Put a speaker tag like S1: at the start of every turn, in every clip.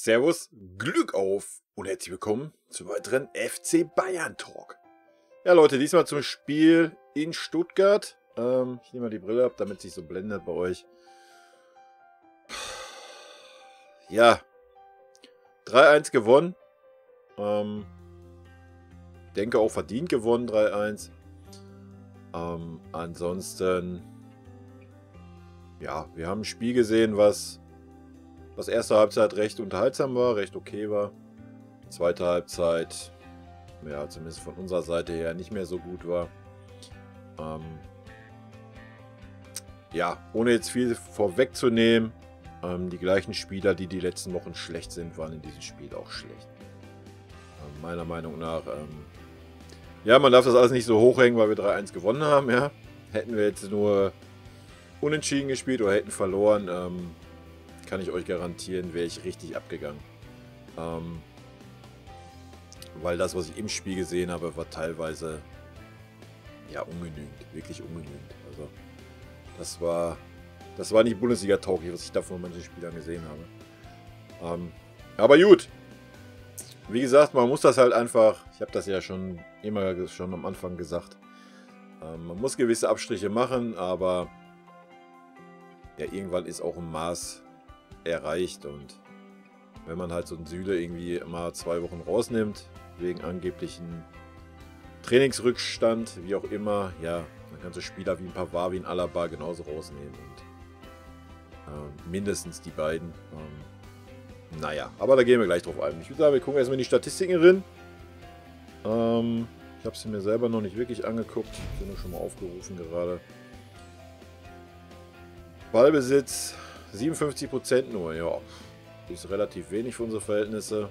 S1: Servus, Glück auf und herzlich willkommen zu weiteren FC Bayern Talk. Ja Leute, diesmal zum Spiel in Stuttgart. Ich nehme mal die Brille ab, damit es sich so blendet bei euch. Ja, 3-1 gewonnen. Denke auch verdient gewonnen, 3-1. Ansonsten, ja, wir haben ein Spiel gesehen, was erste Halbzeit recht unterhaltsam war, recht okay war. Zweite Halbzeit, ja, zumindest von unserer Seite her nicht mehr so gut war. Ja, ohne jetzt viel vorwegzunehmen, die gleichen Spieler, die die letzten Wochen schlecht sind, waren in diesem Spiel auch schlecht. Meiner Meinung nach, ja, man darf das alles nicht so hochhängen, weil wir 3-1 gewonnen haben, ja. Hätten wir jetzt nur unentschieden gespielt oder hätten verloren, kann ich euch garantieren, wäre ich richtig abgegangen. Weil das, was ich im Spiel gesehen habe, war teilweise ja ungenügend, wirklich ungenügend. Also das war nicht Bundesliga-tauglich, was ich da von manchen Spielern gesehen habe. Aber gut. Wie gesagt, man muss das halt einfach, ich habe das ja schon immer schon am Anfang gesagt, man muss gewisse Abstriche machen, aber ja, irgendwann ist auch ein Maß erreicht und wenn man halt so einen Süle irgendwie mal 2 Wochen rausnimmt, wegen angeblichen Trainingsrückstand, wie auch immer, ja, dann kannst du Spieler wie ein Pavard, wie ein Alaba genauso rausnehmen und mindestens die beiden. Naja, aber da gehen wir gleich drauf ein. Ich würde sagen, wir gucken erstmal in die Statistiken rein. Ich habe sie mir selber noch nicht wirklich angeguckt. Sind nur schon mal aufgerufen gerade. Ballbesitz 57% nur, ja. Ist relativ wenig für unsere Verhältnisse.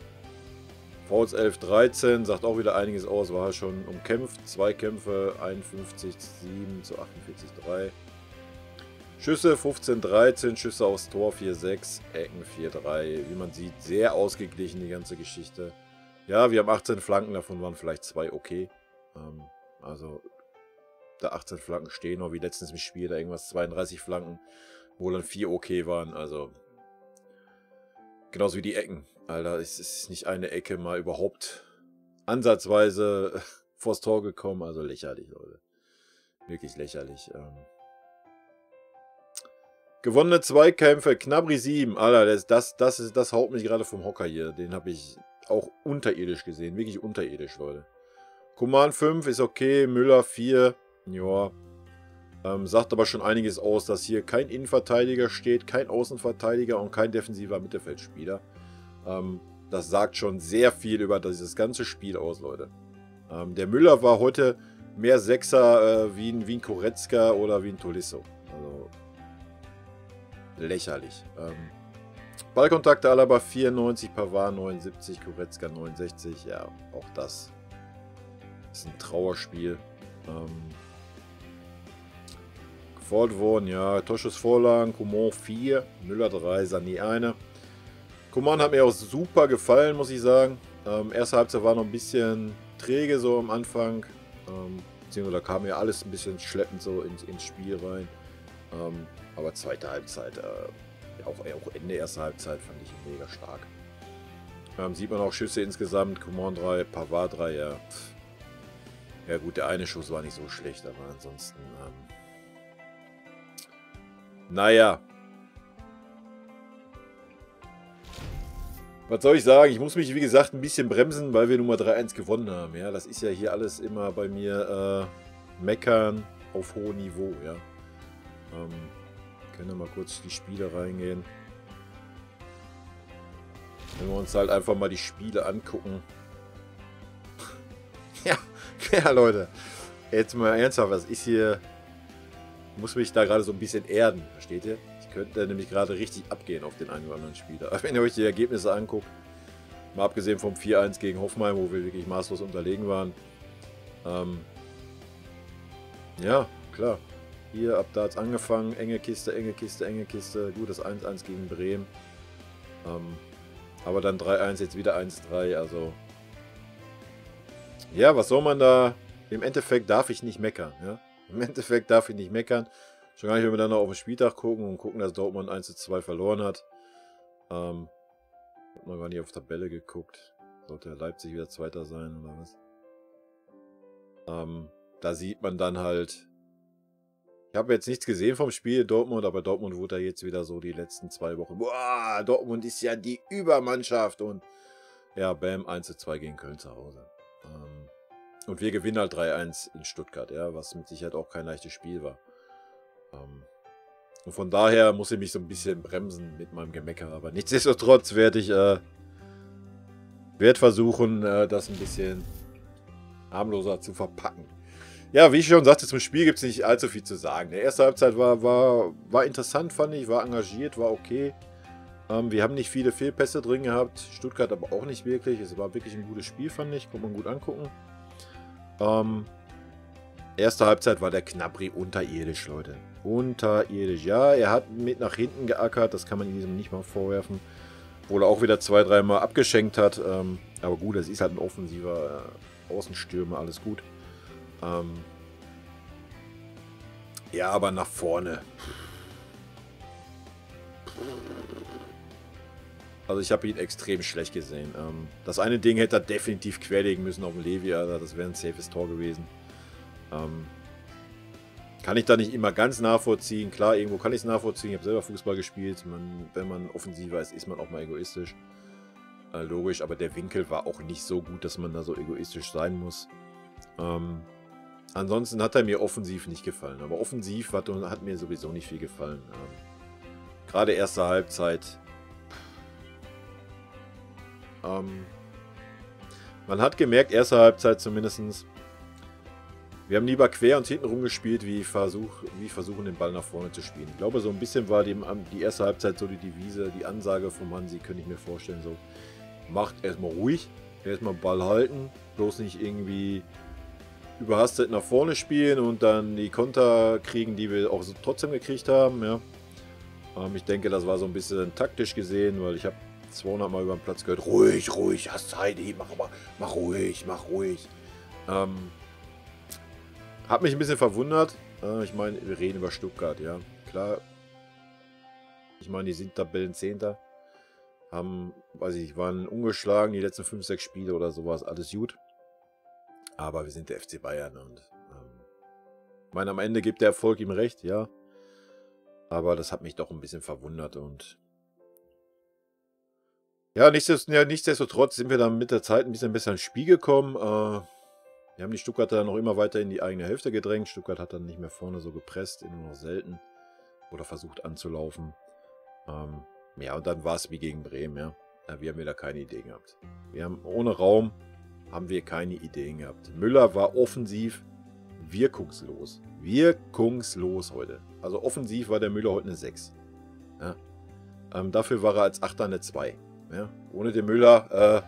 S1: Fouls 11-13, sagt auch wieder einiges aus, war schon umkämpft. 2 Kämpfe, 51-7 zu 48-3. Schüsse 15-13, Schüsse aufs Tor 4-6, Ecken 4-3. Wie man sieht, sehr ausgeglichen die ganze Geschichte. Ja, wir haben 18 Flanken, davon waren vielleicht 2 okay. Also da 18 Flanken stehen noch, wie letztens im Spiel, da irgendwas 32 Flanken, wo dann 4 okay waren. Also genauso wie die Ecken. Alter, es ist nicht eine Ecke mal überhaupt ansatzweise vors Tor gekommen. Also lächerlich, Leute. Wirklich lächerlich. Gewonnene Zweikämpfe, Gnabry 7. Alter, das haut mich gerade vom Hocker hier. Den habe ich auch unterirdisch gesehen. Wirklich unterirdisch, Leute. Coman 5 ist okay. Müller 4. Ja. Sagt aber schon einiges aus, dass hier kein Innenverteidiger steht, kein Außenverteidiger und kein defensiver Mittelfeldspieler. Das sagt schon sehr viel über dieses ganze Spiel aus, Leute. Der Müller war heute mehr Sechser wie ein Goretzka oder wie ein Tolisso. Also lächerlich. Ballkontakte Alaba 94, Pavard 79, Goretzka 69. Ja, auch das ist ein Trauerspiel. Gefoult worden, ja. Torschussvorlagen, Coman 4, Müller 3, Sané 1. Coman hat mir auch super gefallen, muss ich sagen. Erste Halbzeit war noch ein bisschen träge so am Anfang. Beziehungsweise da kam ja alles ein bisschen schleppend so ins Spiel rein. Aber zweite Halbzeit, auch Ende erster Halbzeit fand ich ihn mega stark. Sieht man auch Schüsse insgesamt, Coman 3, Pavard 3, ja. Ja gut, der eine Schuss war nicht so schlecht, aber ansonsten, naja. Was soll ich sagen? Ich muss mich, wie gesagt, ein bisschen bremsen, weil wir Nummer 3-1 gewonnen haben. Ja, das ist ja hier alles immer bei mir meckern auf hohem Niveau, ja. Können wir mal kurz die Spiele reingehen. Wenn wir uns halt einfach mal die Spiele angucken. Ja, ja, Leute. Jetzt mal ernsthaft, was ist hier... Ich muss mich da gerade so ein bisschen erden, versteht ihr? Ich könnte nämlich gerade richtig abgehen auf den einen oder anderen Spieler. Aber wenn ihr euch die Ergebnisse anguckt, mal abgesehen vom 4-1 gegen Hoffenheim, wo wir wirklich maßlos unterlegen waren. Ja, klar. Hier, ab da hat es angefangen. Enge Kiste, enge Kiste, enge Kiste. Gut, das 1-1 gegen Bremen. Aber dann 3-1, jetzt wieder 1-3. Also, ja, was soll man da? Im Endeffekt darf ich nicht meckern. Ja? Im Endeffekt darf ich nicht meckern. Schon gar nicht, wenn wir dann noch auf den Spieltag gucken und gucken, dass Dortmund 1:2 verloren hat. Hab noch gar nicht auf Tabelle geguckt. Sollte Leipzig wieder Zweiter sein oder was? Da sieht man dann halt... Ich habe jetzt nichts gesehen vom Spiel Dortmund, aber Dortmund wurde da jetzt wieder so die letzten 2 Wochen. Boah, Dortmund ist ja die Übermannschaft und ja, bam, 1:2 gegen Köln zu Hause. Und wir gewinnen halt 3:1 in Stuttgart, ja, was mit Sicherheit auch kein leichtes Spiel war. Und von daher muss ich mich so ein bisschen bremsen mit meinem Gemecker, aber nichtsdestotrotz werde ich versuchen, das ein bisschen harmloser zu verpacken. Ja, wie ich schon sagte, zum Spiel gibt's nicht allzu viel zu sagen. Die erste Halbzeit war interessant, fand ich, war engagiert, war okay. Wir haben nicht viele Fehlpässe drin gehabt, Stuttgart aber auch nicht wirklich. Es war wirklich ein gutes Spiel, fand ich, konnte man gut angucken. Erste Halbzeit war der Gnabry unterirdisch, Leute. Unterirdisch. Ja, er hat mit nach hinten geackert, das kann man ihm nicht mal vorwerfen. Obwohl er auch wieder 2, 3 Mal abgeschenkt hat. Aber gut, das ist halt ein offensiver Außenstürmer, alles gut. Ja, aber nach vorne. Also ich habe ihn extrem schlecht gesehen. Das eine Ding hätte er definitiv querlegen müssen auf dem Levi, Alter. Das wäre ein safes Tor gewesen. Kann ich da nicht immer ganz nachvollziehen. Klar, irgendwo kann ich es nachvollziehen. Ich habe selber Fußball gespielt. Wenn man offensiver ist, ist man auch mal egoistisch. Logisch, aber der Winkel war auch nicht so gut, dass man da so egoistisch sein muss. Ansonsten hat er mir offensiv nicht gefallen. Aber offensiv hat mir sowieso nicht viel gefallen. Gerade erste Halbzeit. Man hat gemerkt, erste Halbzeit zumindest, wir haben lieber quer und hinten rumgespielt, wie versuchen, den Ball nach vorne zu spielen. Ich glaube, so ein bisschen war die erste Halbzeit so die Devise, die Ansage von Hansi, könnte ich mir vorstellen, so, macht erstmal ruhig, erstmal Ball halten, bloß nicht irgendwie überhastet nach vorne spielen und dann die Konter kriegen, die wir auch so trotzdem gekriegt haben. Ja. Ich denke, das war so ein bisschen taktisch gesehen, weil ich habe 200 Mal über den Platz gehört, ruhig, ruhig, hast Zeit, mach ruhig, mach ruhig. Hat mich ein bisschen verwundert. Ich meine, wir reden über Stuttgart, ja. Klar, ich meine, die sind Tabellenzehnter. Haben, weiß ich, waren ungeschlagen die letzten 5, 6 Spiele oder sowas, alles gut. Aber wir sind der FC Bayern und ich meine, am Ende gibt der Erfolg ihm recht, ja. Aber das hat mich doch ein bisschen verwundert und ja, nichtsdestotrotz sind wir dann mit der Zeit ein bisschen besser ins Spiel gekommen. Wir haben die Stuttgarter noch immer weiter in die eigene Hälfte gedrängt. Stuttgart hat dann nicht mehr vorne so gepresst, immer noch selten. Oder versucht anzulaufen. Ja, und dann war es wie gegen Bremen, ja. Wir haben wieder keine Ideen gehabt. Wir haben ohne Raum haben wir keine Ideen gehabt. Müller war offensiv wirkungslos. Wirkungslos heute. Also offensiv war der Müller heute eine 6. Ja. Dafür war er als Achter eine 2. Ja. Ohne den Müller,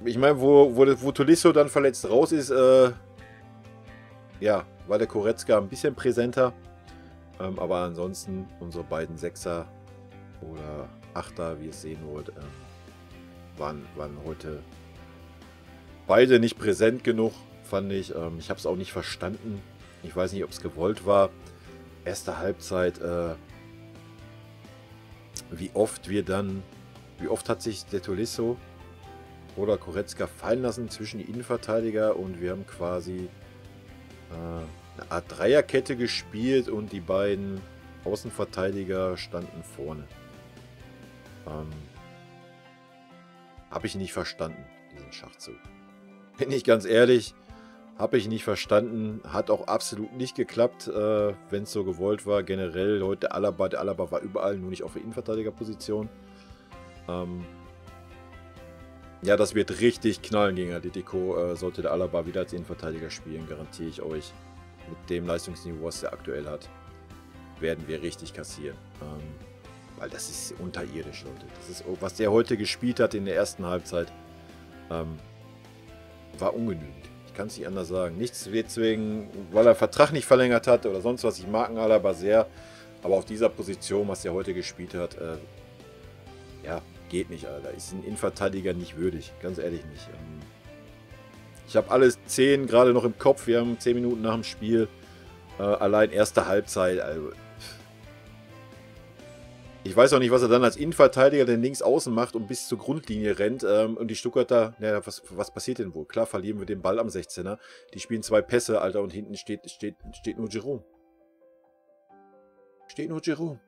S1: ich meine, wo Tolisso dann verletzt raus ist, ja, war der Goretzka ein bisschen präsenter. Aber ansonsten unsere beiden Sechser oder Achter, wie ihr es sehen wollt, waren heute beide nicht präsent genug, fand ich. Ich habe es auch nicht verstanden. Ich weiß nicht, ob es gewollt war. Erste Halbzeit, wie oft hat sich der Tolisso oder Goretzka fallen lassen zwischen die Innenverteidiger und wir haben quasi eine Art Dreierkette gespielt und die beiden Außenverteidiger standen vorne. Habe ich nicht verstanden, diesen Schachzug. Bin ich ganz ehrlich, habe ich nicht verstanden. Hat auch absolut nicht geklappt, wenn es so gewollt war. Generell heute Alaba, der Alaba war überall, nur nicht auf der Innenverteidigerposition. Ja, das wird richtig knallen gegen Atletico. Sollte der Alaba wieder als Innenverteidiger spielen, garantiere ich euch. Mit dem Leistungsniveau, was er aktuell hat, werden wir richtig kassieren. Weil das ist unterirdisch, Leute. Das ist, was der heute gespielt hat in der ersten Halbzeit, war ungenügend. Ich kann es nicht anders sagen. Nichts deswegen, weil er Vertrag nicht verlängert hat oder sonst was. Ich mag ihn Alaba sehr. Aber auf dieser Position, was der heute gespielt hat, ja, geht nicht, Alter. Ist ein Innenverteidiger nicht würdig. Ganz ehrlich nicht. Ich habe alles 10 gerade noch im Kopf. Wir haben 10 Minuten nach dem Spiel. Allein erste Halbzeit. Also, ich Ich weiß auch nicht, was er dann als Innenverteidiger denn links außen macht und bis zur Grundlinie rennt. Und die Stuttgarter, naja, was passiert denn wohl? Klar verlieren wir den Ball am 16er. Die spielen 2 Pässe, Alter, und hinten steht nur Jerome. Steht nur Jerome.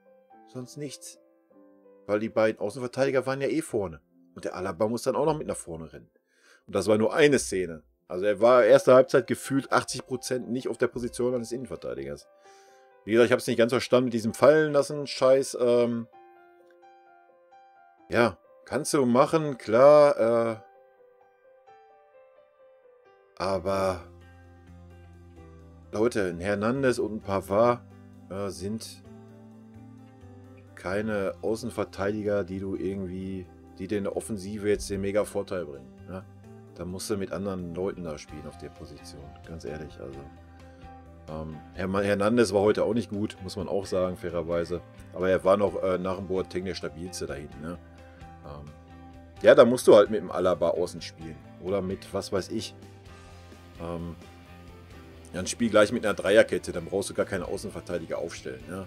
S1: Sonst nichts. Weil die beiden Außenverteidiger waren ja eh vorne. Und der Alaba muss dann auch noch mit nach vorne rennen. Und das war nur eine Szene. Also er war erste Halbzeit gefühlt 80% nicht auf der Position eines Innenverteidigers. Wie gesagt, ich habe es nicht ganz verstanden mit diesem Fallen lassen. Scheiß. Ja, kannst du machen, klar. Aber Leute, ein Hernandez und ein Pavard sind keine Außenverteidiger, die du irgendwie, die dir in der Offensive jetzt den mega Vorteil bringen. Ne? Da musst du mit anderen Leuten da spielen auf der Position, ganz ehrlich. Also Hernandez war heute auch nicht gut, muss man auch sagen, fairerweise. Aber er war noch nach dem Boateng der stabilste da hinten. Ne? Ja, da musst du halt mit dem Alaba außen spielen. Oder mit, was weiß ich. Dann spiel gleich mit einer Dreierkette, dann brauchst du gar keine Außenverteidiger aufstellen. Ne?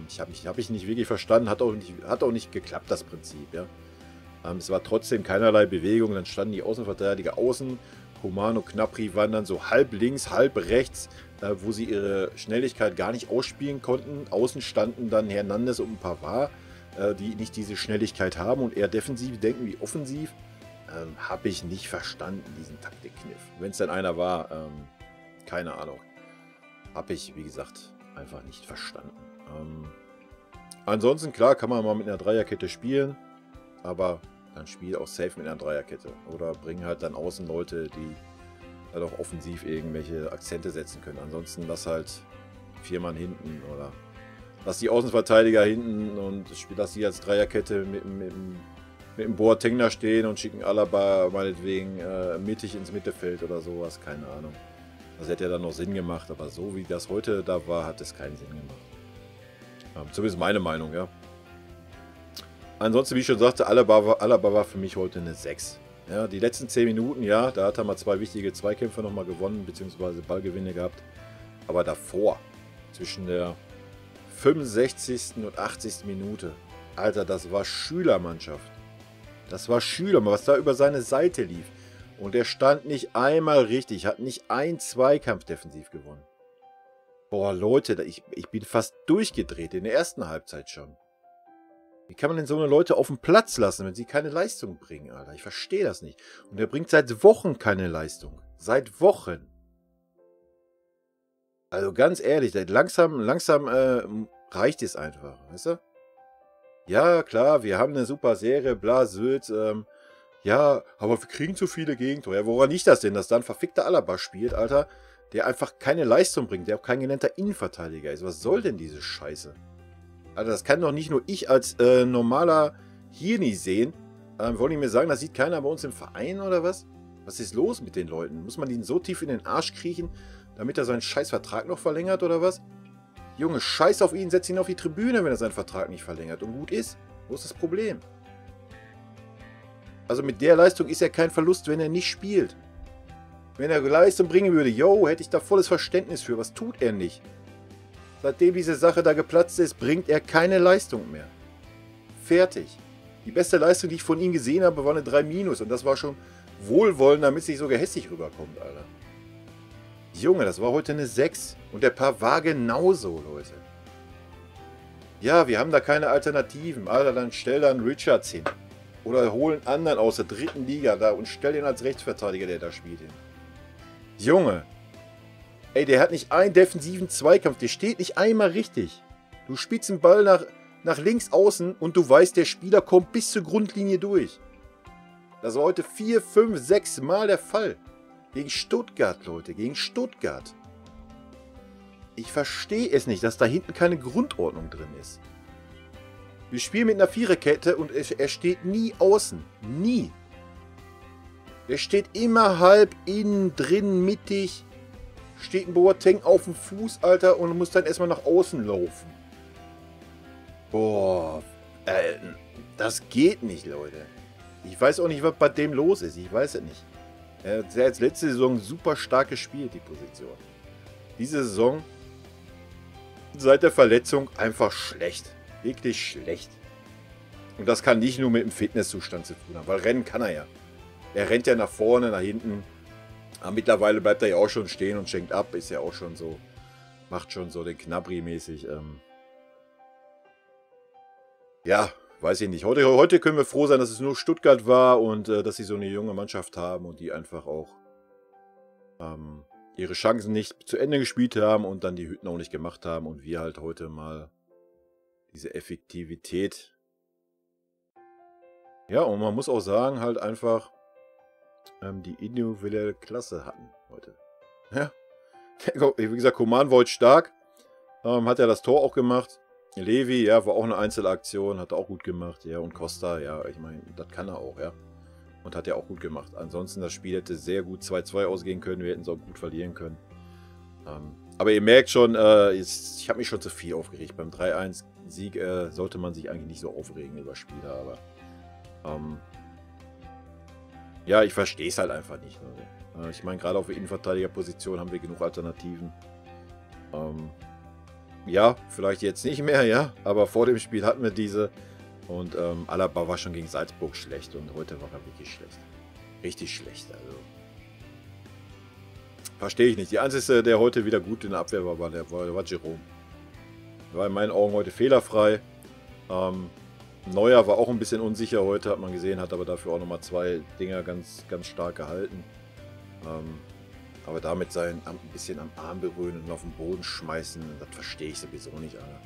S1: Ich hab ich nicht wirklich verstanden, hat auch nicht geklappt, das Prinzip. Ja? Es war trotzdem keinerlei Bewegung, dann standen die Außenverteidiger außen. Coman und Gnabry waren dann so halb links, halb rechts, wo sie ihre Schnelligkeit gar nicht ausspielen konnten. Außen standen dann Hernandez und ein Pavard, die nicht diese Schnelligkeit haben und eher defensiv denken wie offensiv. Habe ich nicht verstanden, diesen Taktikkniff. Wenn es denn einer war, keine Ahnung. Habe ich, wie gesagt, einfach nicht verstanden. Ansonsten, klar, kann man mal mit einer Dreierkette spielen, aber dann spiel auch safe mit einer Dreierkette. Oder bring halt dann außen Leute, die dann auch offensiv irgendwelche Akzente setzen können. Ansonsten lass halt 4 Mann hinten oder lass die Außenverteidiger hinten und lass die als Dreierkette mit dem Boateng da stehen und schicken Alaba meinetwegen mittig ins Mittelfeld oder sowas. Keine Ahnung. Das hätte ja dann noch Sinn gemacht, aber so wie das heute da war, hat es keinen Sinn gemacht. Zumindest meine Meinung, ja. Ansonsten, wie ich schon sagte, Alaba war für mich heute eine 6. Ja, die letzten 10 Minuten, ja, da hat er mal 2 wichtige Zweikämpfe nochmal gewonnen, beziehungsweise Ballgewinne gehabt. Aber davor, zwischen der 65. und 80. Minute, Alter, das war Schülermannschaft. Das war Schüler, was da über seine Seite lief. Und er stand nicht einmal richtig, hat nicht einen Zweikampf defensiv gewonnen. Boah, Leute, ich bin fast durchgedreht in der ersten Halbzeit schon. Wie kann man denn so eine Leute auf den Platz lassen, wenn sie keine Leistung bringen, Alter? Ich verstehe das nicht. Und er bringt seit Wochen keine Leistung. Seit Wochen. Also ganz ehrlich, langsam reicht es einfach, weißt du? Ja, klar, wir haben eine super Serie, bla, Sylt, ja, aber wir kriegen zu viele Gegentore. Ja, woran liegt das denn, dass da ein verfickter Alaba spielt, Alter, der einfach keine Leistung bringt, der auch kein gelernter Innenverteidiger ist. Was soll denn diese Scheiße? Alter, das kann doch nicht nur ich als normaler Hirni sehen. Wollen die mir sagen, das sieht keiner bei uns im Verein oder was? Was ist los mit den Leuten? Muss man ihnen so tief in den Arsch kriechen, damit er seinen scheiß Vertrag noch verlängert oder was? Junge, scheiß auf ihn, setz ihn auf die Tribüne, wenn er seinen Vertrag nicht verlängert und gut ist. Wo ist das Problem? Also mit der Leistung ist er kein Verlust, wenn er nicht spielt. Wenn er Leistung bringen würde, yo, hätte ich da volles Verständnis für. Was tut er nicht? Seitdem diese Sache da geplatzt ist, bringt er keine Leistung mehr. Fertig. Die beste Leistung, die ich von ihm gesehen habe, war eine 3-. Und das war schon wohlwollend, damit es nicht so gehässig rüberkommt, Alter. Junge, das war heute eine 6. Und der Paar war genauso, Leute. Ja, wir haben da keine Alternativen. Alter, dann stell da einen Richards hin. Oder hol einen anderen aus der dritten Liga da und stell ihn als Rechtsverteidiger, der da spielt, hin. Junge. Ey, der hat nicht einen defensiven Zweikampf. Der steht nicht einmal richtig. Du spielst den Ball nach links außen und du weißt, der Spieler kommt bis zur Grundlinie durch. Das war heute 4, 5, 6 Mal der Fall. Gegen Stuttgart, Leute. Gegen Stuttgart. Ich verstehe es nicht, dass da hinten keine Grundordnung drin ist. Wir spielen mit einer Viererkette und er steht nie außen. Nie. Er steht immer halb innen, drin, mittig. Steht ein Boateng auf dem Fuß, Alter, und muss dann erstmal nach außen laufen. Boah. Das geht nicht, Leute. Ich weiß auch nicht, was bei dem los ist. Ich weiß es nicht. Er hat jetzt letzte Saison super stark gespielt, die Position. Diese Saison seit der Verletzung einfach schlecht. Wirklich schlecht. Und das kann nicht nur mit dem Fitnesszustand zu tun haben, weil rennen kann er ja. Er rennt ja nach vorne, nach hinten. Aber mittlerweile bleibt er ja auch schon stehen und schenkt ab. Ist ja auch schon so, macht schon so den Knabri-mäßig. Ja, weiß ich nicht. Heute können wir froh sein, dass es nur Stuttgart war und dass sie so eine junge Mannschaft haben und die einfach auch ihre Chancen nicht zu Ende gespielt haben und dann die Hütten auch nicht gemacht haben und wir halt heute mal diese Effektivität. Ja, und man muss auch sagen, halt einfach die individuelle Klasse hatten heute. Ja, wie gesagt, Coman war heute stark. Hat ja das Tor auch gemacht. Levi, ja, war auch eine Einzelaktion, hat er auch gut gemacht. Ja, und Costa, ja, ich meine, das kann er auch, ja. Und hat ja auch gut gemacht. Ansonsten, das Spiel hätte sehr gut 2-2 ausgehen können. Wir hätten es auch gut verlieren können. Aber ihr merkt schon, ich habe mich schon zu viel aufgeregt. Beim 3-1-Sieg sollte man sich eigentlich nicht so aufregen über Spieler, aber ja, ich verstehe es halt einfach nicht. Ne? Ich meine, gerade auf der Innenverteidigerposition haben wir genug Alternativen. Ja, vielleicht jetzt nicht mehr, ja, aber vor dem Spiel hatten wir diese. Und Alaba war schon gegen Salzburg schlecht und heute war er wirklich schlecht. Richtig schlecht, also. Verstehe ich nicht. Die einzige, der heute wieder gut in der Abwehr war, war Jerome. War in meinen Augen heute fehlerfrei. Neuer war auch ein bisschen unsicher heute, hat man gesehen, hat aber dafür auch nochmal zwei Dinger ganz, ganz stark gehalten. Aber damit sein ein bisschen am Arm berühren und auf den Boden schmeißen, das verstehe ich sowieso nicht, Alter.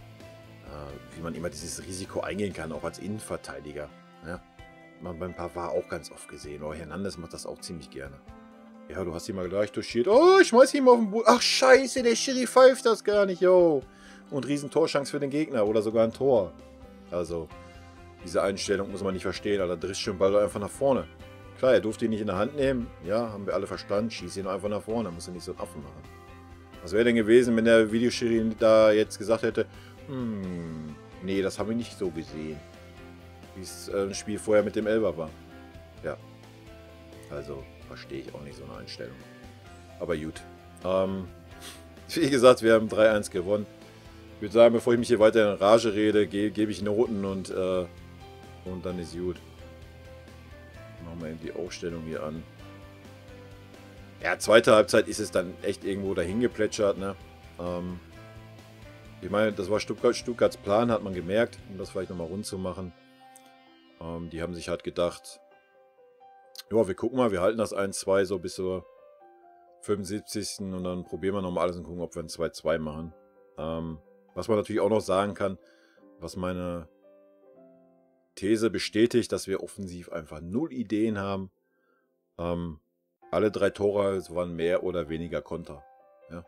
S1: Wie man immer dieses Risiko eingehen kann, auch als Innenverteidiger. Ja? Man beim Pavard auch ganz oft gesehen. Oh, Hernandez macht das auch ziemlich gerne. Ja, du hast ihn mal gleich touchiert. Oh, ich schmeiß ihn mal auf den Boden. Ach, scheiße, der Schiri pfeift das gar nicht, yo. Und riesen Torchance für den Gegner oder sogar ein Tor. Also, diese Einstellung muss man nicht verstehen. Alter, drischt schon Ball einfach nach vorne. Klar, er durfte ihn nicht in der Hand nehmen. Ja, haben wir alle verstanden. Schieß ihn einfach nach vorne. Muss er nicht so einen Affen machen. Was wäre denn gewesen, wenn der Videoschiri da jetzt gesagt hätte, nee, das haben wir nicht so gesehen. Wie es ein Spiel vorher mit dem Elfer war. Ja. Also, verstehe ich auch nicht so eine Einstellung. Aber gut. Wie gesagt, wir haben 3-1 gewonnen. Ich würde sagen, bevor ich mich hier weiter in Rage rede, gebe ich Noten und dann ist gut. Machen wir eben die Aufstellung hier an. Ja, zweite Halbzeit ist es dann echt irgendwo dahin geplätschert, ne? Ich meine, das war Stuttgarts Plan, hat man gemerkt, um das vielleicht nochmal rund zu machen. Die haben sich halt gedacht, ja, wir gucken mal, wir halten das 1-2 so bis zur 75. und dann probieren wir nochmal alles und gucken, ob wir ein 2-2 machen. Was man natürlich auch noch sagen kann, was meine These bestätigt, dass wir offensiv einfach null Ideen haben. Alle drei Tore waren mehr oder weniger Konter. Ja?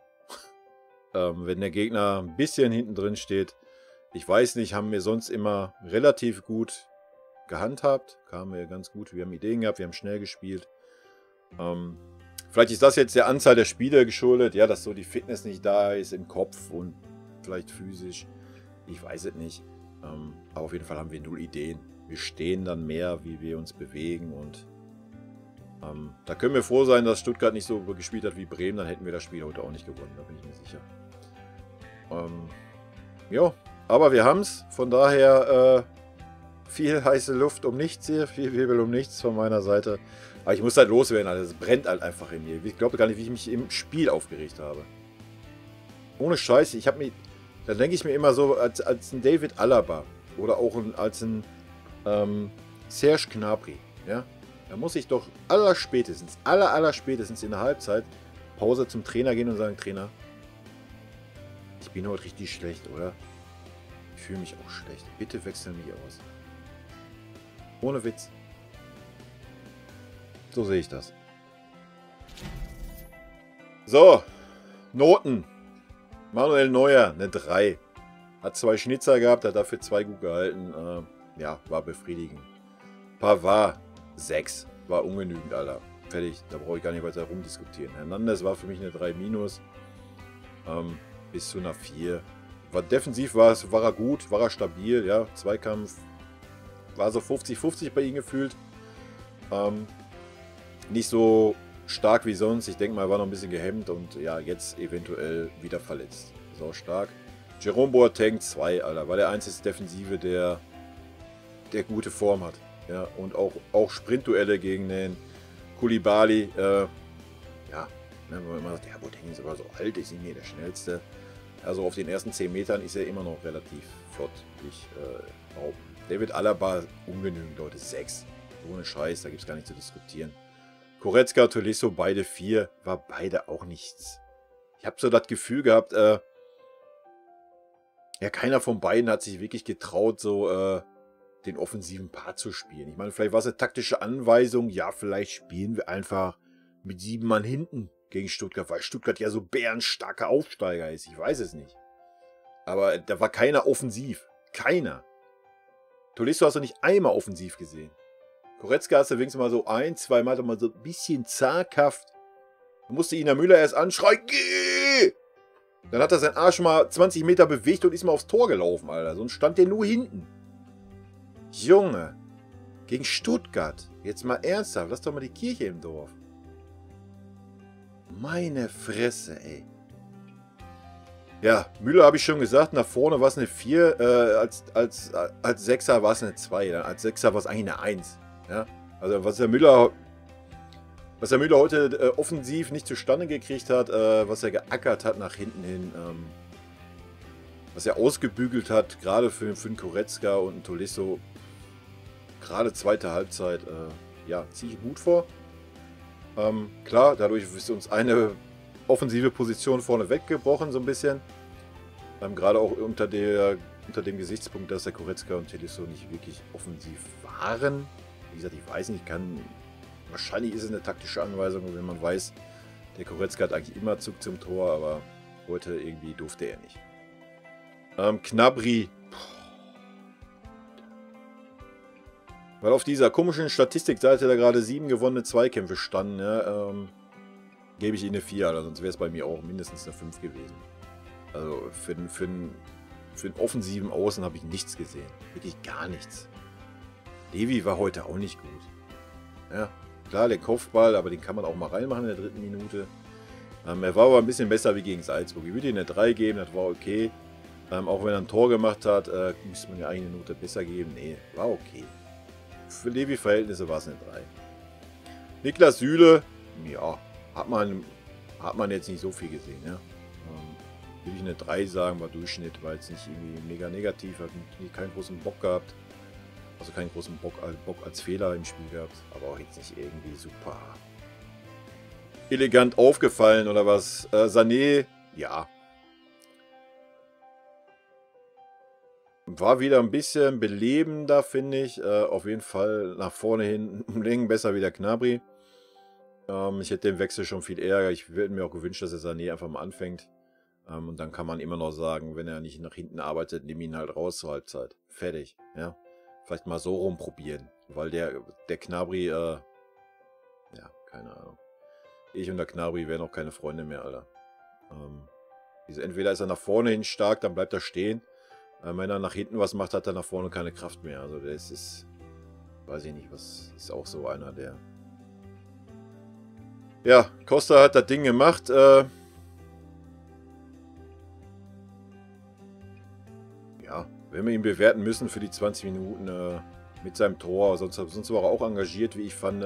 S1: Wenn der Gegner ein bisschen hinten drin steht, ich weiß nicht, haben wir sonst immer relativ gut gehandhabt, kamen wir ganz gut, wir haben Ideen gehabt, wir haben schnell gespielt. Vielleicht ist das jetzt der Anzahl der Spiele geschuldet, ja, dass so die Fitness nicht da ist im Kopf und vielleicht physisch, ich weiß es nicht. Aber auf jeden Fall haben wir null Ideen. Wir stehen dann mehr, wie wir uns bewegen und da können wir froh sein, dass Stuttgart nicht so gespielt hat wie Bremen, dann hätten wir das Spiel heute auch nicht gewonnen, da bin ich mir sicher. Ja, aber wir haben's, von daher viel heiße Luft um nichts hier, viel Wirbel um nichts von meiner Seite. Aber ich muss halt loswerden, also es brennt halt einfach in mir. Ich glaube gar nicht, wie ich mich im Spiel aufgeregt habe. Ohne Scheiße, ich habe mich, da denke ich mir immer so, als ein David Alaba oder auch als ein Serge Gnabry, ja, da muss ich doch allerspätestens, allerspätestens in der Halbzeit Pause zum Trainer gehen und sagen, Trainer, ich bin heute richtig schlecht, oder? Ich fühle mich auch schlecht. Bitte wechsel mich aus. Ohne Witz. So sehe ich das. So, Noten. Manuel Neuer, eine 3. Hat 2 Schnitzer gehabt, hat dafür 2 gut gehalten. Ja, war befriedigend. Pavard, 6. War ungenügend, Alter. Fertig, da brauche ich gar nicht weiter rumdiskutieren. Hernandez war für mich eine 3 minus. Bis zu einer 4. War, defensiv war er gut, war er stabil, ja. Zweikampf war so 50-50 bei ihm gefühlt. Nicht so stark wie sonst. Ich denke mal, er war noch ein bisschen gehemmt und ja, jetzt eventuell wieder verletzt. Sau stark. Jerome Boateng 2, Alter. War der einzige Defensive, der der gute Form hat. Ja, und auch Sprintduelle gegen den Koulibaly. Ja, ne, wenn man immer sagt, ja, Boateng ist aber so alt, ist nicht mehr der schnellste. Also auf den ersten 10 Metern ist er immer noch relativ flott, würde ich behaupten. David Alaba ungenügend, Leute, 6. Ohne Scheiß, da gibt es gar nicht zu diskutieren. Goretzka, Tolisso, beide 4, war beide auch nichts. Ich habe so das Gefühl gehabt, ja, keiner von beiden hat sich wirklich getraut, so den offensiven Part zu spielen. Ich meine, vielleicht war es eine taktische Anweisung, ja, vielleicht spielen wir einfach mit 7 Mann hinten gegen Stuttgart, weil Stuttgart ja so bärenstarker Aufsteiger ist. Ich weiß es nicht. Aber da war keiner offensiv. Keiner. Tolisso hast du nicht einmal offensiv gesehen. Goretzka hast du wenigstens mal so ein, zwei Mal mal so ein bisschen zaghaft. Da musste ihn der Müller erst anschreien. Geh! Dann hat er seinen Arsch mal 20 Meter bewegt und ist mal aufs Tor gelaufen, Alter. Sonst stand der nur hinten. Junge. Gegen Stuttgart. Jetzt mal ernsthaft. Lass doch mal die Kirche im Dorf. Meine Fresse, ey. Ja, Müller habe ich schon gesagt, nach vorne war es eine 4, als Sechser war es eine 2, als Sechser war es eigentlich eine 1. Ja? Also was der Müller heute offensiv nicht zustande gekriegt hat, was er geackert hat nach hinten hin, was er ausgebügelt hat, gerade für einen Goretzka und einen Tolisso, gerade zweite Halbzeit, ja, ziehe ich gut vor. Klar, dadurch ist uns eine offensive Position vorne weggebrochen, so ein bisschen. Gerade auch unter dem Gesichtspunkt, dass der Goretzka und Tolisso nicht wirklich offensiv waren. Wie gesagt, ich weiß nicht, wahrscheinlich ist es eine taktische Anweisung, wenn man weiß, der Goretzka hat eigentlich immer Zug zum Tor, aber heute irgendwie durfte er nicht. Gnabry. Weil auf dieser komischen Statistikseite da gerade 7 gewonnene Zweikämpfe standen, ja, gebe ich ihnen eine 4, also sonst wäre es bei mir auch mindestens eine 5 gewesen. Also für den offensiven Außen habe ich nichts gesehen. Wirklich gar nichts. Levi war heute auch nicht gut. Ja, klar, der Kopfball, aber den kann man auch mal reinmachen in der 3. Minute. Er war aber ein bisschen besser wie gegen Salzburg. Ich würde ihm eine 3 geben, das war okay. Auch wenn er ein Tor gemacht hat, müsste man ja eigentlich eine Note besser geben. Nee, war okay. Für Levi-Verhältnisse war es eine 3. Niklas Süle, ja, hat man jetzt nicht so viel gesehen. Ja? Würde ich eine 3 sagen, war Durchschnitt, war jetzt nicht irgendwie mega negativ, hat keinen großen Bock gehabt. Also keinen großen Bock als Fehler im Spiel gehabt, aber auch jetzt nicht irgendwie super elegant aufgefallen oder was. Sané, ja. War wieder ein bisschen belebender, finde ich. Auf jeden Fall nach vorne hin um Längen besser wie der Gnabry. Ich hätte den Wechsel schon viel eher. Ich hätte mir auch gewünscht, dass der Sané einfach mal anfängt. Und dann kann man immer noch sagen, wenn er nicht nach hinten arbeitet, nimm ihn halt raus zur Halbzeit. Fertig, ja. Vielleicht mal so rumprobieren, weil der Gnabry, ja, keine Ahnung. Ich und der Gnabry wären auch keine Freunde mehr, Alter. Entweder ist er nach vorne hin stark, dann bleibt er stehen. Wenn er nach hinten was macht, hat er nach vorne keine Kraft mehr. Also das ist, weiß ich nicht, was ist auch so einer, der... Ja, Costa hat das Ding gemacht. Ja, wenn wir ihn bewerten müssen für die 20 Minuten mit seinem Tor, sonst war er auch engagiert, wie ich fand.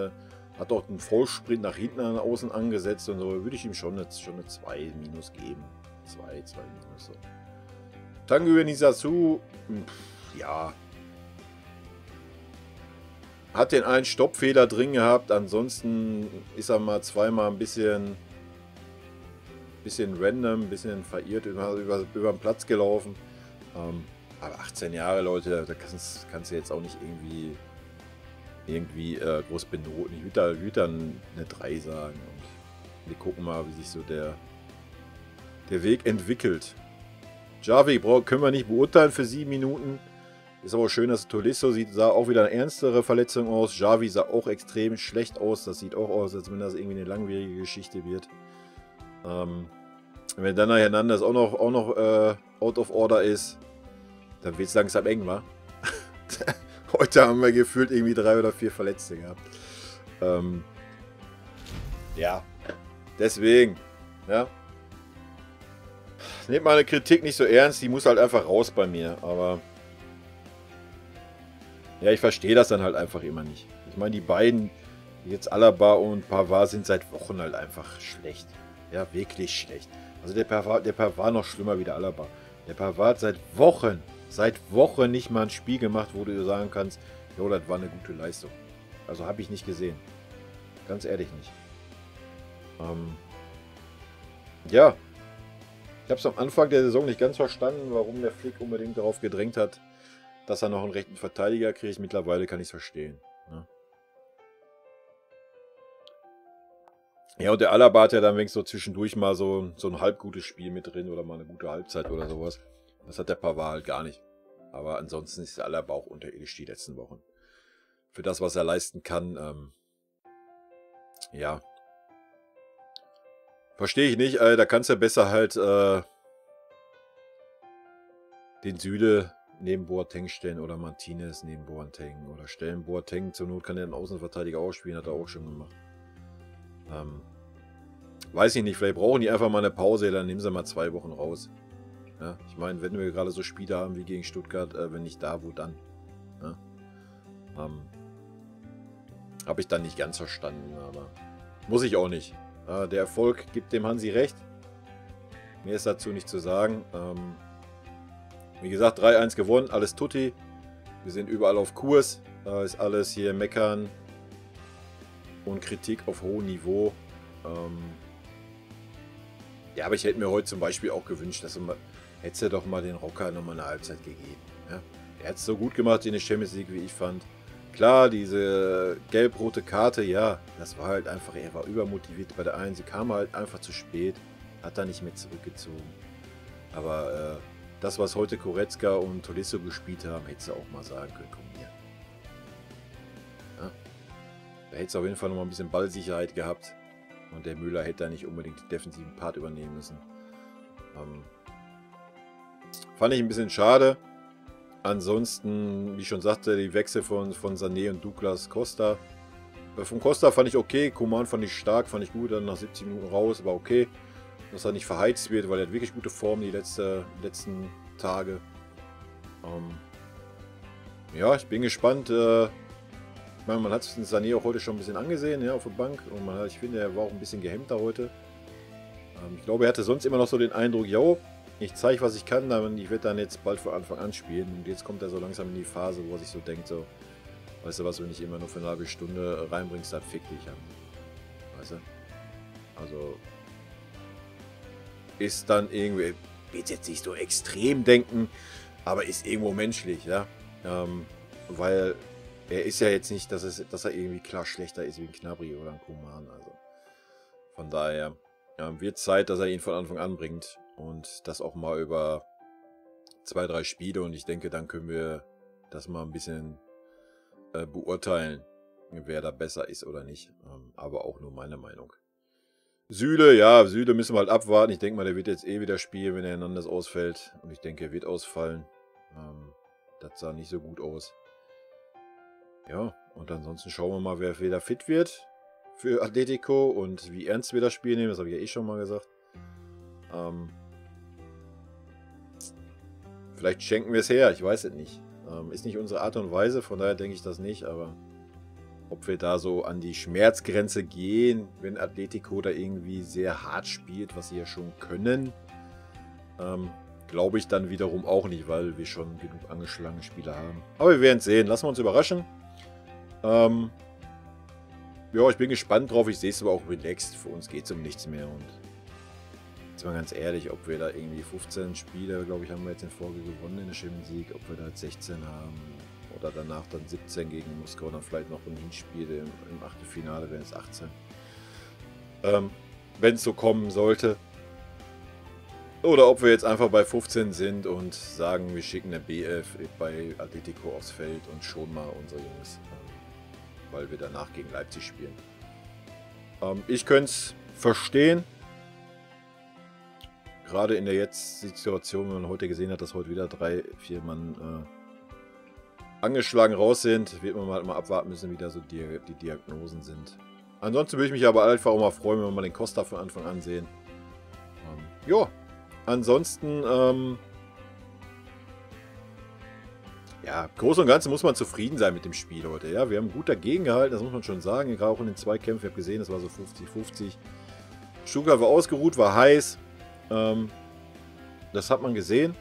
S1: Hat auch einen Vollsprint nach hinten an außen angesetzt und so, würde ich ihm schon eine 2 minus geben. 2 minus so. Tanguy Nianzou, ja. Hat den einen Stoppfehler drin gehabt, ansonsten ist er mal zweimal ein bisschen random, ein bisschen verirrt über den Platz gelaufen. Aber 18 Jahre, Leute, da kannst du jetzt auch nicht irgendwie groß benoten. Ich würde dann eine 3 sagen und wir gucken mal, wie sich so der Weg entwickelt. Javi können wir nicht beurteilen für 7 Minuten. Ist aber schön, dass Tolisso sieht, sah auch wieder eine ernstere Verletzung aus. Javi sah auch extrem schlecht aus. Das sieht auch aus, als wenn das irgendwie eine langwierige Geschichte wird. Wenn dann Hernandez auch noch out of order ist, dann wird es langsam eng, wa? Heute haben wir gefühlt irgendwie 3 oder 4 Verletzte gehabt. Ja, deswegen, ja. Nehmt meine Kritik nicht so ernst, die muss halt einfach raus bei mir, aber Ja, ich verstehe das dann halt einfach immer nicht. Ich meine, die beiden, jetzt Alaba und Pavard, sind seit Wochen halt einfach schlecht. Ja, wirklich schlecht. Also der Pavard noch schlimmer wie der Alaba. Der Pavard hat seit Wochen nicht mal ein Spiel gemacht, wo du sagen kannst, jo, das war eine gute Leistung. Also habe ich nicht gesehen. Ganz ehrlich nicht. Ja. Ich habe es am Anfang der Saison nicht ganz verstanden, warum der Flick unbedingt darauf gedrängt hat, dass er noch einen rechten Verteidiger kriegt. Mittlerweile kann ich es verstehen. Ne? Ja, und der Alaba hat ja dann wenigstens so zwischendurch mal so ein halb gutes Spiel mit drin oder mal eine gute Halbzeit oder sowas. Das hat der Pavard halt gar nicht. Aber ansonsten ist der Alaba auch unterirdisch die letzten Wochen. Für das, was er leisten kann, ja. Verstehe ich nicht. Da kannst du ja besser halt den Süle neben Boateng stellen oder Martinez neben Boateng. Oder stellen Boateng, zur Not kann er den Außenverteidiger auch spielen, hat er auch schon gemacht. Weiß ich nicht, vielleicht brauchen die einfach mal eine Pause, dann nehmen sie mal 2 Wochen raus. Ja, ich meine, wenn wir gerade so Spiele haben wie gegen Stuttgart, wenn nicht da, wo dann? Ja? Habe ich dann nicht ganz verstanden, aber muss ich auch nicht. Der Erfolg gibt dem Hansi recht. Mehr ist dazu nicht zu sagen. Wie gesagt, 3-1 gewonnen, alles tutti. Wir sind überall auf Kurs. Ist alles hier meckern und Kritik auf hohem Niveau. Ja, aber ich hätte mir heute zum Beispiel auch gewünscht, dass du mal, hättest du doch mal den Roca nochmal eine Halbzeit gegeben. Ja? Er hat es so gut gemacht in der Champions League, wie ich fand. Klar, diese gelb-rote Karte, ja, das war halt einfach, er war übermotiviert bei der einen, sie kam halt einfach zu spät, hat da nicht mehr zurückgezogen. Aber das, was heute Goretzka und Tolisso gespielt haben, hättest du auch mal sagen können, komm hier. Ja? Da hättest du auf jeden Fall nochmal ein bisschen Ballsicherheit gehabt. Und der Müller hätte da nicht unbedingt den defensiven Part übernehmen müssen. Fand ich ein bisschen schade. Ansonsten, wie ich schon sagte, die Wechsel von Sané und Douglas Costa. Von Costa fand ich okay, Coman fand ich stark, fand ich gut, dann nach 70 Minuten raus, war okay. Dass er nicht verheizt wird, weil er hat wirklich gute Form die letzten Tage. Ja, ich bin gespannt. Ich meine, man hat es Sané auch heute schon ein bisschen angesehen, ja, auf der Bank. Und ich finde, er war auch ein bisschen gehemmter heute. Ich glaube, er hatte sonst immer noch so den Eindruck, yo, ich zeige, was ich kann, aber ich werde dann jetzt bald von Anfang an spielen. Und jetzt kommt er so langsam in die Phase, wo er sich so denkt, so, weißt du was, wenn ich immer nur für eine halbe Stunde reinbringst, dann fick dich an. Weißt du? Also, ist dann irgendwie, wird jetzt nicht so extrem denken, aber ist irgendwo menschlich, ja. Weil er ist ja jetzt nicht, dass er irgendwie klar schlechter ist wie ein Gnabry oder ein Coman. Also von daher wird Zeit, dass er ihn von Anfang an bringt. Und das auch mal über 2, 3 Spiele. Und ich denke, dann können wir das mal ein bisschen beurteilen, wer da besser ist oder nicht. Aber auch nur meine Meinung. Süle, ja, Süle müssen wir halt abwarten. Ich denke mal, der wird jetzt eh wieder spielen, wenn er Hernandez ausfällt. Und ich denke, er wird ausfallen. Das sah nicht so gut aus. Ja, und ansonsten schauen wir mal, wer wieder fit wird für Atletico und wie ernst wir das Spiel nehmen. Das habe ich ja eh schon mal gesagt. Vielleicht schenken wir es her, ich weiß es nicht. Ist nicht unsere Art und Weise, von daher denke ich das nicht, aber ob wir da so an die Schmerzgrenze gehen, wenn Atletico da irgendwie sehr hart spielt, was sie ja schon können, glaube ich dann wiederum auch nicht, weil wir schon genug angeschlagene Spieler haben. Aber wir werden es sehen, lassen wir uns überraschen. Ja, ich bin gespannt drauf, ich sehe es aber auch relaxed, für uns geht es um nichts mehr und jetzt mal ganz ehrlich, ob wir da irgendwie 15 Spiele, glaube ich, haben wir jetzt in Folge gewonnen in der Champions League, ob wir da jetzt 16 haben oder danach dann 17 gegen Moskau und dann vielleicht noch ein Hinspiel im Achtelfinale, wären es 18. Wenn es so kommen sollte. Oder ob wir jetzt einfach bei 15 sind und sagen, wir schicken eine B11 bei Atletico aufs Feld und schon mal unsere Jungs, weil wir danach gegen Leipzig spielen. Ich könnte es verstehen. Gerade in der jetzigen Situation, wenn man heute gesehen hat, dass heute wieder 3, 4 Mann angeschlagen raus sind, wird man halt mal abwarten müssen, wie da so die Diagnosen sind. Ansonsten würde ich mich aber einfach auch mal freuen, wenn wir mal den Costa von Anfang an sehen. Ja, ansonsten, ja, Ja, im Großen und Ganzen muss man zufrieden sein mit dem Spiel heute. Ja, wir haben gut dagegen gehalten, das muss man schon sagen. Gerade auch in den zwei Kämpfen, ich habe gesehen, das war so 50-50. Stuttgart war ausgeruht, war heiß. Das hat man gesehen.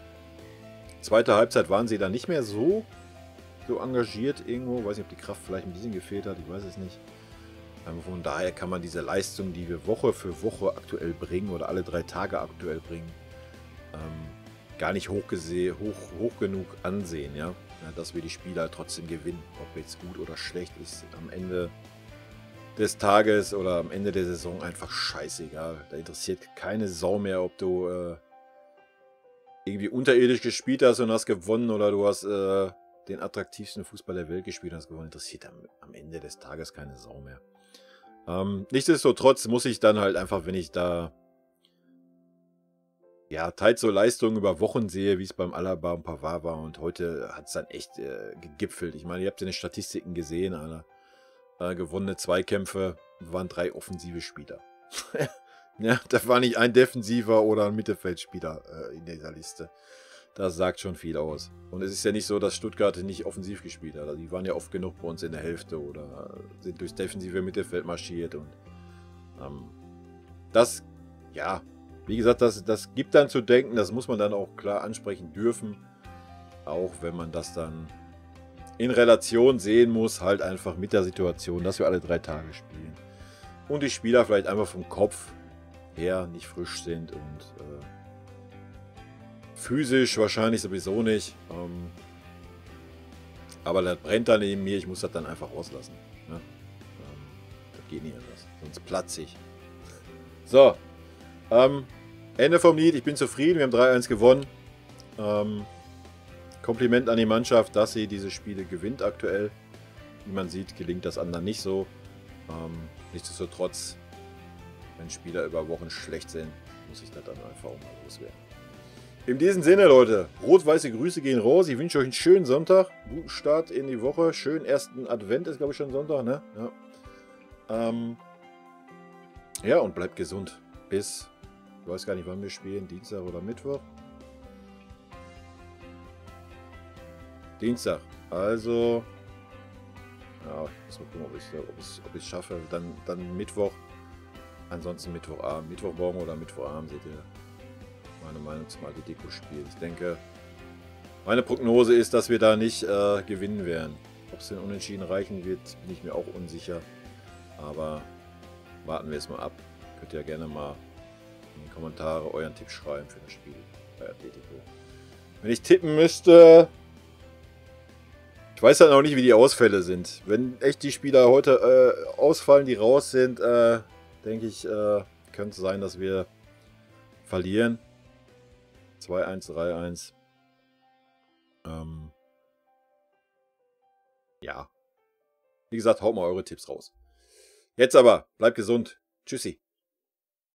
S1: Zweite Halbzeit waren sie dann nicht mehr so engagiert irgendwo. Weiß nicht, ob die Kraft vielleicht ein bisschen gefehlt hat, ich weiß es nicht. Von daher kann man diese Leistung, die wir Woche für Woche aktuell bringen oder alle 3 Tage aktuell bringen, gar nicht hoch genug ansehen, ja? Ja, dass wir die Spieler trotzdem gewinnen. Ob jetzt gut oder schlecht ist, am Ende des Tages oder am Ende der Saison einfach scheißegal. Da interessiert keine Sau mehr, ob du irgendwie unterirdisch gespielt hast und hast gewonnen oder du hast den attraktivsten Fußball der Welt gespielt und hast gewonnen. Interessiert am Ende des Tages keine Sau mehr. Nichtsdestotrotz muss ich dann halt einfach, wenn ich da ja, teils so Leistungen über Wochen sehe, wie es beim Alaba und Pavard war, und heute hat es dann echt gegipfelt. Ich meine, ihr habt ja die Statistiken gesehen, Alter. Gewonnene Zweikämpfe waren 3 offensive Spieler. Ja, da war nicht ein Defensiver oder ein Mittelfeldspieler in dieser Liste. Das sagt schon viel aus. Und es ist ja nicht so, dass Stuttgart nicht offensiv gespielt hat. Also die waren ja oft genug bei uns in der Hälfte oder sind durchs defensive Mittelfeld marschiert. Und das, ja, wie gesagt, das gibt dann zu denken. Das muss man dann auch klar ansprechen dürfen. Auch wenn man das dann in Relation sehen muss, halt einfach mit der Situation, dass wir alle 3 Tage spielen. Und die Spieler vielleicht einfach vom Kopf her nicht frisch sind und physisch wahrscheinlich sowieso nicht. Aber das brennt dann in mir, ich muss das dann einfach rauslassen. Ne? Das geht nicht anders, sonst platze ich. So, Ende vom Lied, ich bin zufrieden, wir haben 3-1 gewonnen. Kompliment an die Mannschaft, dass sie diese Spiele gewinnt aktuell. Wie man sieht, gelingt das anderen nicht so. Nichtsdestotrotz, wenn Spieler über Wochen schlecht sind, muss ich das dann einfach auch mal loswerden. In diesem Sinne, Leute, rot-weiße Grüße gehen raus. Ich wünsche euch einen schönen Sonntag, guten Start in die Woche, schönen ersten Advent ist, glaube ich, schon Sonntag, ne? Ja. Ja, und bleibt gesund. Bis, ich weiß gar nicht, wann wir spielen, Dienstag oder Mittwoch. Dienstag, also, ja, ich muss mal gucken, ob ich es schaffe. Dann Mittwoch, ansonsten Mittwochabend, Mittwochmorgen oder Mittwochabend seht ihr meine Meinung zum Atletico-Spiel. Ich denke, meine Prognose ist, dass wir da nicht gewinnen werden. Ob es denn unentschieden reichen wird, bin ich mir auch unsicher. Aber warten wir es mal ab. Könnt ihr ja gerne mal in die Kommentare euren Tipp schreiben für das Spiel bei Atletico. Wenn ich tippen müsste... Ich weiß halt noch nicht, wie die Ausfälle sind. Wenn echt die Spieler heute ausfallen, die raus sind, denke ich, könnte es sein, dass wir verlieren. 2-1, 3-1. Ja. Wie gesagt, haut mal eure Tipps raus. Jetzt aber, bleibt gesund. Tschüssi.